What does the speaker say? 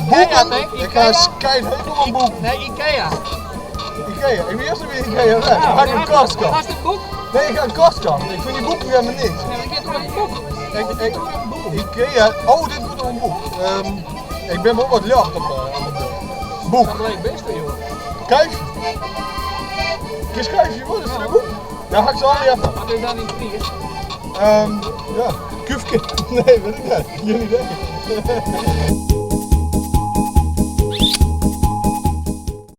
Boeken? Ik ha skythekel oan boeken. Nee, Ikea. Ikea? Ik bin earst by Ikea west. Ha ik in kast kocht. Hast in boek? Nee, ik ha in kast kocht. Ik fyn dy boeken helemaal niks. Nee, it giet om in boek. Ik, Ikea. Oh, dit giet om in boek. Ik bin wol wat ljocht op it byld. Boek. Sa bleek bist joh. Kuifje. Kinst kuifje wol, is it in boek? Ja, ha ik se allegear fan. Wat is dat yn it Frysk? Ja, kúfke. Nee, wit ik net. Gjin idee.